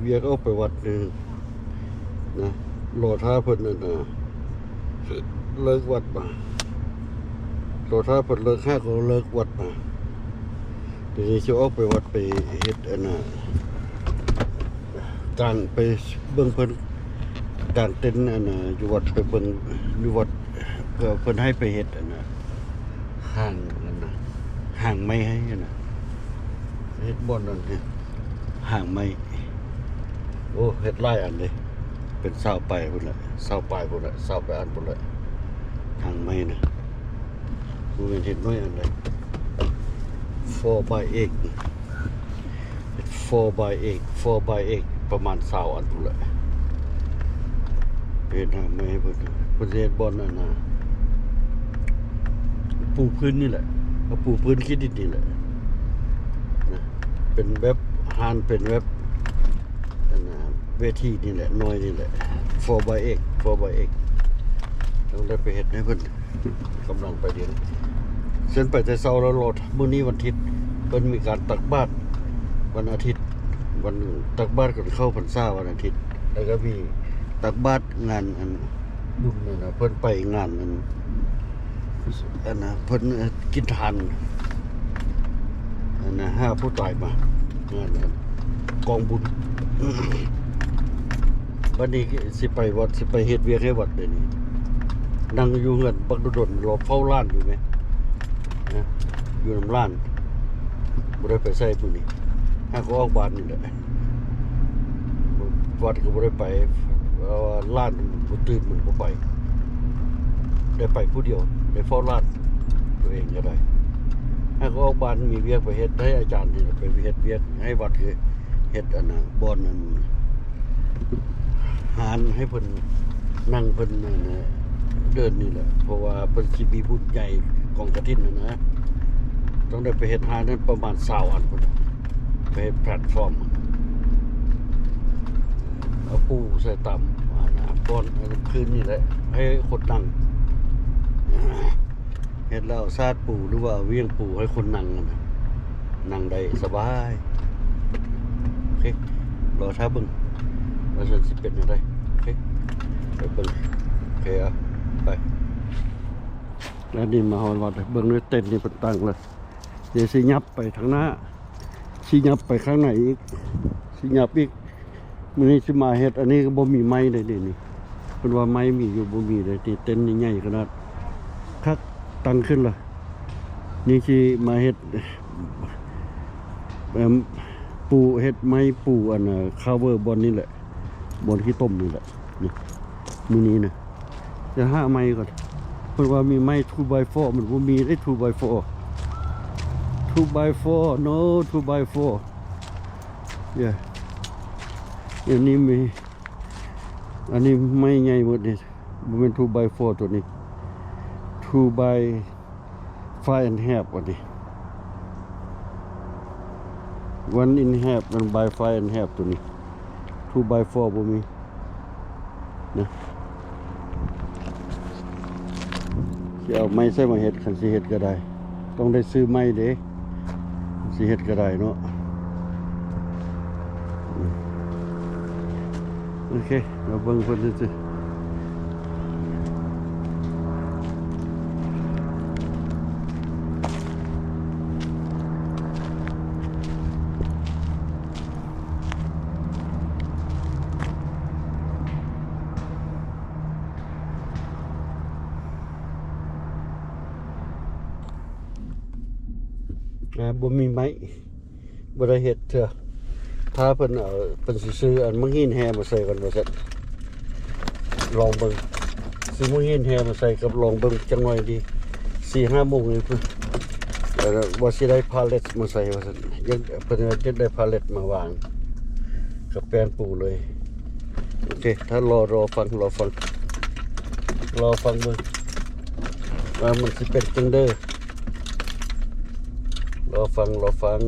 ວຽກອອກໄປວັດໜຶ່ງນະ ລໍຖ້າເພິ່ນນັ້ນນະ ເລີກວັດມາ ລໍຖ້າເພິ່ນເລີກ ຫາກໍເລີກວັດມາ. ດຽວນີ້ຊິອອກໄປວັດ ໄປເຮັດອັນນ່າ ກາງ ໄປເບິ່ງເພິ່ນກາງເຕັນ ອັນນ່າ ຢູ່ວັດ ໄປເບິ່ງຢູ່ວັດ ເພື່ອເພິ່ນໃຫ້ໄປເຮັດອັນນ່າ ຫ້າງອັນນ່າ ຫ້າງໄມ້ໃຫ້ຫັ້ນນະ ເຮັດບ່ອນນັ້ນ ຫ້າງໄມ້. ໂອ້ ເຮັດຫຼາຍອັນເດ້ ເປັນຊາວປາຍພຸ້ນແຫຼະ ຊາວປາຍພຸ້ນແຫຼະ ຊາວປາຍອັນພຸ້ນແຫຼະ ຫ້າງໄມ້ນະ. ບໍ່ແມ່ນເຮັດໜ້ອຍອັນໃດ ໂຟບາຍເອດ ໂຟບາຍເອດ ໂຟບາຍເອດ ປະມານຊາວອັນພຸ້ນແຫຼະ ເຮັດໃຫ້ແມ່ເພິ່ນ ເພິ່ນຊິເຮັດບ່ອນອັນນ່າ ປູພື້ນນີ້ແຫຼະ ເອົາປູພື້ນຂີ້ດິນນີ້ແຫຼະນະ ເປັນແບບຮ້ານ ເປັນແບບ ອັນນ່າ ເວທີນີ້ແຫຼະ ໜ້ອຍນີ້ແຫຼະ ໂຟບາຍເອດ ໂຟບາຍເອດ ຕ້ອງໄດ້ໄປເຮັດໃຫ້ເພິ່ນ ກຳລັງໄປດຽວນີ້ ເຊິ່ງໄປແຕ່ເຊົ້າແລ້ວ ລໍຖ້າ ມື້ນີ້ວັນທິດ ເພິ່ນມີການຕັກບາດວັນອາທິດ ວັນຕັກບາດກ່ອນເຂົ້າພັນສາວັນອາທິດ ແລ້ວກໍມີຕັກບາດງານອັນ ບຸນນັ້ນນະ ເພິ່ນໄປງານອັນ ອັນນະ ເພິ່ນ ເອີ ກິນທານ ອັນນະ ຫາຜູ້ຕາຍມາ ງານອັນກອງບຸນ. ບັດນີ້ຊິໄປວັດ ຊິໄປເຮັດວຽກໃຫ້ວັດເດນີ້ ນັ່ງຢູ່ເຮືອນບັກດົນໆ ລໍເຝົ້າຫຼານຢູ່ແມະ ນະ ຢູ່ນຳຫຼານ ບໍ່ໄດ້ໄປໃສມື້ນີ້ ຫາກໍອອກບ້ານນີ້ແຫຼະ ວັດກໍບໍ່ໄດ້ໄປ ເພາະວ່າຫຼານບໍ່ຕື່ນ ມັນບໍ່ໄປ ໄດ້ໄປຜູ້ດຽວ ໄດ້ເຝົ້າຫຼານ ຕົວເອງກໍໄດ້ ຫາກໍອອກບ້ານ ມີວຽກໄປເຮັດໃຫ້ອາຈານນີ້ແຫຼະ ໄປເຮັດວຽກໃຫ້ວັດ ຄືເຮັດອັນນ່າ ບ່ອນອັນ ຮ້ານໃຫ້ເພິ່ນນັ່ງ ເພິ່ນອັນນ່າ ເດີ່ນນີ້ແຫຼະ ເພາະວ່າເພິ່ນຊິມີບຸນໃຫຍ່ກອງກະຖິນຫັ້ນນະ ຕ້ອງໄດ້ໄປເຮັດຮ້ານນັ້ນປະມານຊາວອັນພຸ້ນ ໄປເຮັດແພລດຟອມ ເອົາປູໃສ່ຕາມອັນນ່າ ບ່ອນອັນພື້ນນີ້ແຫຼະ ໃຫ້ຄົນນັ່ງ ເຮັດແລ້ວສາດປູ ຫຼືວ່າຫວ່ຽງປູໃຫ້ຄົນນັ່ງຫັ້ນນະ ນັ່ງໄດ້ສະບາຍ. ໂອເຄ ລໍຖ້າເບິ່ງວ່າມັນຊິເປັນຈັ່ງໃດ. ໂອເຄ ໄປເບິ່ງ. ໂອເຄ ເອົາ ໄປ. ແລ້ວນີ້ມາຮອດວັດ ເບິ່ງເດີ ເຕັນນີ້ເພິ່ນຕັ້ງແລ້ວ. ດຽວຊິຫຍັບໄປທາງໜ້າ ຊິຫຍັບໄປຂ້າງໃນອີກ ຊິຫຍັບອີກ. ມື້ນີ້ຊິມາເຮັດ ອັນນີ້ກໍບໍ່ມີໄມ້ເດ້ນີ້ ເພິ່ນວ່າໄມ້ມີຢູ່ ບໍ່ມີເດ້ ນີ້ເຕັນນີ້ໃຫຍ່ຂະໜາດ ຄັກ ຕັ້ງຂຶ້ນລະ. ນີ້ຊິມາເຮັດ ເອີ່ມ ປູ ເຮັດໄມ້ປູ ອັນນ່າ ຄາເວີບ່ອນນີ້ແຫຼະ ບ່ອນຂີ້ຕົມນີ້ແຫຼະ ນີ້ ມື້ນີ້ນະ. ຈະຫາໄມ້ກ່ອນ ເພິ່ນວ່າມີໄມ້ທູບາຍຟໍ ມັນບໍ່ມີເດ້ທູບາຍຟໍ ທູບາຍຟໍ ໂນທູບາຍຟໍ. ເຢ ອັນນີ້ມີ ອັນນີ້ໄມ້ໃຫຍ່ໝົດນີ້ ບໍ່ແມ່ນທູບາຍຟໍຕົວນີ້ ທູບາຍຟາຍແອນແຮບ ອັນນີ້ ວັນແອນແຮບ ມັນບາຍຟາຍແອນແຮບ ຕົວນີ້ ທູບາຍຟໍບໍ່ມີ. ນະ ຊິເອົາໄມ້ໃສມາເຮັດ ຄັນຊິເຮັດກໍໄດ້ ຕ້ອງໄດ້ຊື້ໄມ້ເດ້ ຊິເຮັດກໍໄດ້ເນາະ. ໂອເຄ ມາເບິ່ງເພິ່ນຊື່ໆ. ອ່າ ບໍ່ມີໄມ້ ບໍ່ໄດ້ເຮັດເທື່ອ ຖ້າເພິ່ນເອົາ ເພິ່ນຊິຊື້ອັນໝາກຫີນແຮ່ມາໃສ່ກ່ອນວ່າຊັ້ນ. ລອງເບິ່ງ ຊື້ໝາກຫີນແຮ່ມາໃສ່ກັບ ລອງເບິ່ງຈັກໜ້ອຍດີ ສີ່ຫ້າໂມງນີ້ ເອີ ວ່າຊິໄດ້ພາເລັດມາໃສ່ວ່າຊັ້ນ. ຢາກ ເພິ່ນວ່າຢາກໄດ້ພາເລັດມາວາງກັບແປ້ນປູເລີຍ. ໂອເຄ ຖ້າລໍ ລໍຟັງ ລໍຟັງ ລໍຟັງເບິ່ງວ່າມັນຊິເປັນຈັ່ງໃດ. ລໍຟັງ ລໍຟັງ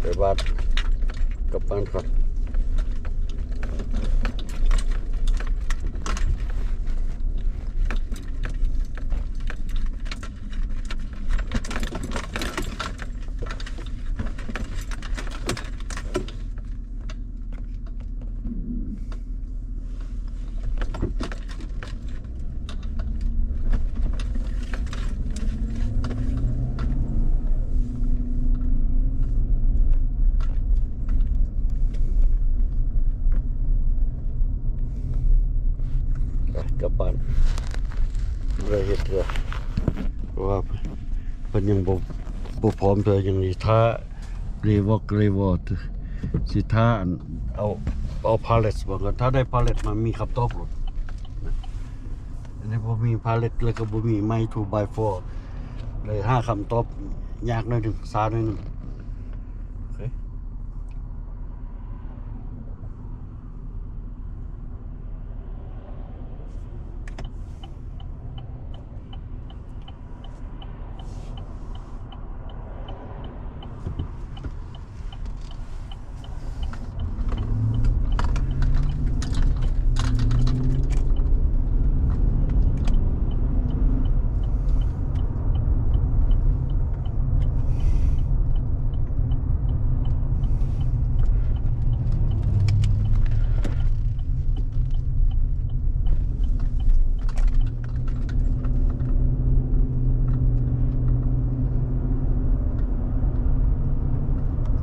ໄປບາດກັບບ້ານກ່ອນ. ກັບບ້ານ ບໍ່ໄດ້ເຮັດເທື່ອ ເພາະວ່າເພິ່ນຍັງບໍ່ ບໍ່ພ້ອມເທື່ອ ຍັງຊິຖ້າ ເລວອກ ເລວອກ ຊິຖ້າ ອັນ ເອົາ ເອົາພາເລັດເບິ່ງກ່ອນ ຖ້າໄດ້ພາເລັດມາມີຄຳຕອບໂລດ. ອັນນີ້ບໍ່ມີພາເລັດ ແລ້ວກໍບໍ່ມີໄມ້ທູບາຍໂຟ ເລີຍຫາຄຳຕອບຍາກໜ້ອຍໜຶ່ງ ຊ້າໜ້ອຍໜຶ່ງ. ໂອເຄ.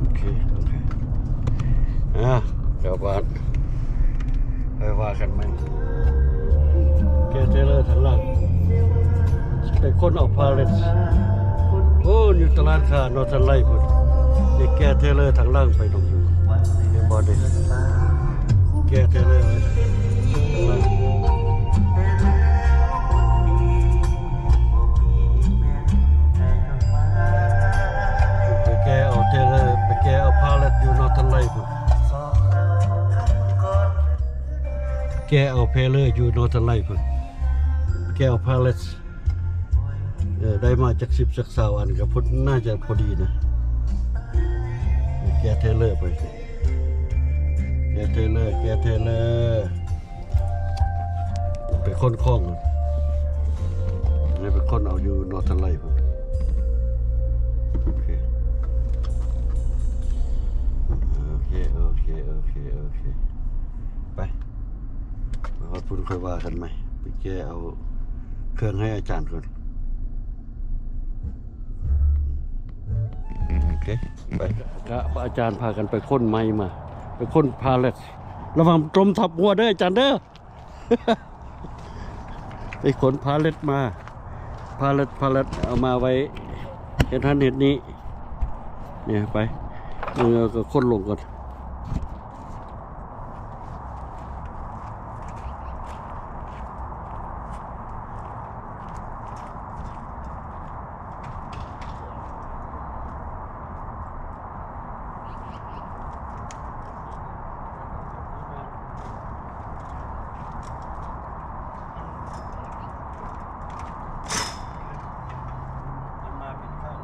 ໂອເຄ ໂອເຄ ອ່າ ກັບບ້ານ ໄປວ່າກັນໃໝ່. ແກເທເລີທາງຫຼັງ ໄປຂົນເອົາພາເລັດ ໂອ້ ຢູ່ຕະຫຼາດຄ້ານອເທີນໄລພຸ້ນ. ນີ້ແກເທເລີທາງຫຼັງໄປໜອງຢູ່ ເຫັນບໍ່ນີ້ ແກເທເລີທາງຫຼັງ. ໄປແກເອົາເທເລີ ໄປແກເອົາພາເລັດຢູ່ນອເທີນໄລພຸ້ນ ແກເອົາເທເລີຢູ່ນອເທີນໄລພຸ້ນ ແກເອົາພາເລັດ. ເອີ ໄດ້ມາຈັກສິບຈັກຊາວອັນກໍພໍ ໜ້າຈະພໍດີນະ. ແກເທເລີໄປ ແກເທເລີ ແກເທເລີ ໄປຂົນຂອງ ໃຫ້ໄປຂົນເອົາຢູ່ນອເທີນໄລພຸ້ນ. ໂອເຄ ໂອເຄ ໂອເຄ ໂອເຄ ໂອເຄ ໄປ ໄປຮອດພຸ້ນຄ່ອຍວ່າກັນໃໝ່. ໄປແກເອົາເຄື່ອງໃຫ້ອາຈານກ່ອນ. ໂອເຄ ໄປ ກະພາອາຈານພາກັນໄປຂົນໄມ້ມາ ໄປຂົນພາເລັດ. ລະວັງລົມທັບຫົວເດີອາຈານເດີ. ໄປຂົນພາເລັດມາ ພາເລັດ ພາເລັດ ເອົາມາໄວ້ເຮັດຫັ້ນເຮັດນີ້. ນີ້ໄປ ເອີ ກໍຂົນລົງກ່ອນ. ມັນມາເປັນເຂົ້າ.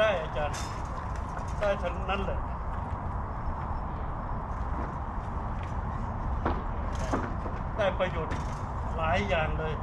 ໄດ້ອາຈານ ໄດ້ທັງນັ້ນແຫຼະ ໄດ້ປະໂຫຍດຫຼາຍຢ່າງເລີຍ.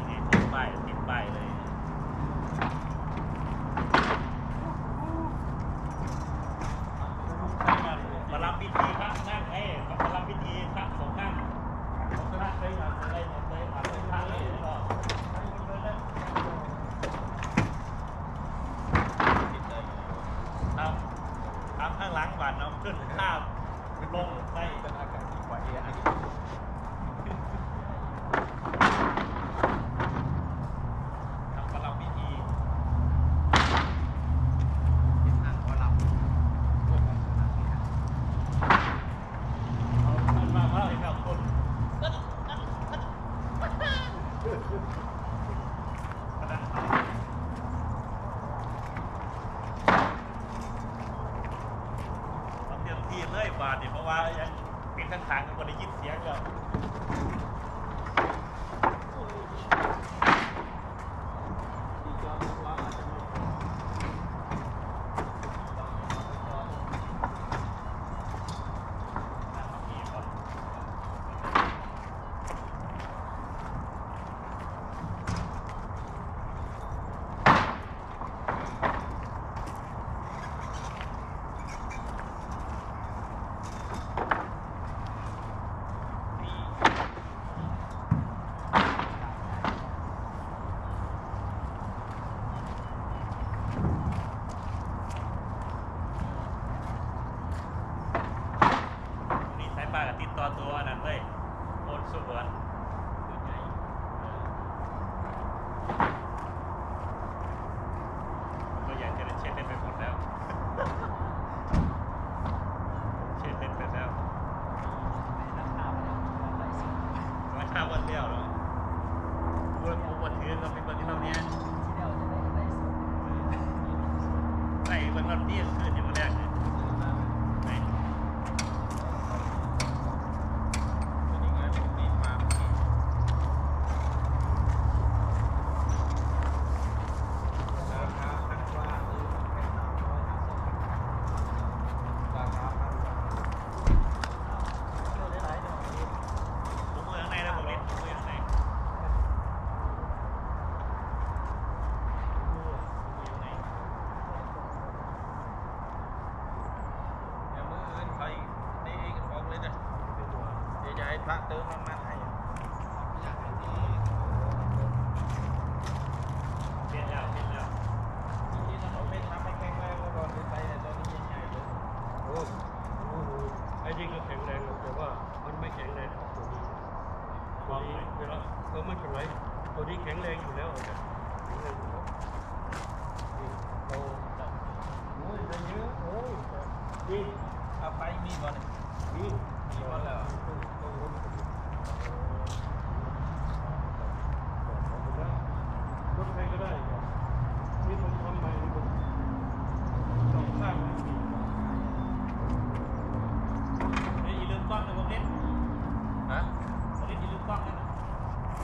ນີ້ ຕິດປ້າຍ ຕິດປ້າຍເລີຍ. ປະລຳພິທີພະນາງ ເອີ ປະລຳພິທີພະສອງນາງ ຕາມ ຕາມທາງຫຼັງບາດເນາະ ຂຶ້ນຂ້າມລົງໄດ້ ອາກາດດີກວ່າເອໄອ ທຳປະລຳພິທີ ເປັນນາງໝໍລຳ ເອົາ ເອົາ ເອົາ ເອົາ ເອົາ ເອົາ ເອົາເຕັມທີ່ເລີຍບາດນີ້ ເພາະວ່າຍັງປິດທາງຂ້າງ ກໍບໍ່ໄດ້ຍິນສຽງແລ້ວ. ນີ້ສາຍຟ້າກໍຕິດຕໍ່ຕົວອັນນັ້ນເລີຍ ໂອນສະຫວນ ຕົວໃຫຍ່ ເອີ ຕົວໃຫຍ່ ຈະໄດ້ເຊັດເລັດໄປໝົດແລ້ວ ເຊັດເລັດໄປແລ້ວ ລາຄາບໍ່ແລ້ວເນາະ ບໍ່ ບໍ່ຖືກ ເອົາໄປເບິ່ງໃຫ້ເຮົາແດ່. ໄປເບິ່ງນອນຕີຄືນນີ້ມື້ແລກນີ້ ໄປ ດຽວມື້ອື່ນຂ້ອຍຕີອີກອອກເລີຍເດີ ດຽວຈະໃຫ້ພະເຕີມນ້ຳມັນໃຫ້. ປ່ຽນແລ້ວ ປ່ຽນແລ້ວ ເປັນທຳໃຫ້ແຂງແຮງກ່ອນ ໄປໃສ່ຕອນນີ້ໃຫຍ່ໆເດີ. ໂອ້ ໂອ້ໂຫ ໄອ້ຈິງກໍແຂງແຮງແລ້ວ ແຕ່ວ່າ เวลา เออ ไม่เป็นไร ตัวนี้แข็งแรงอยู่แล้ว แข็งแรงอยู่แล้ว นี่ เรา โอ้ย ได้เยอะ โอ้ย นี่ เอาไปมีบ่เนี่ย มี มีหมดแล้ว รถใครก็ได้ นี่ผมทำใหม่ ผมสองข้างนะ เฮ้ย อย่าลืมกล้องนะ ผมเล่น ฮะ ผมเล่น อย่าลืมกล้องนะ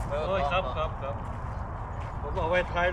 เออ โอ้ย ครับ ครับ ครับ ผมเอาไว้ท้าย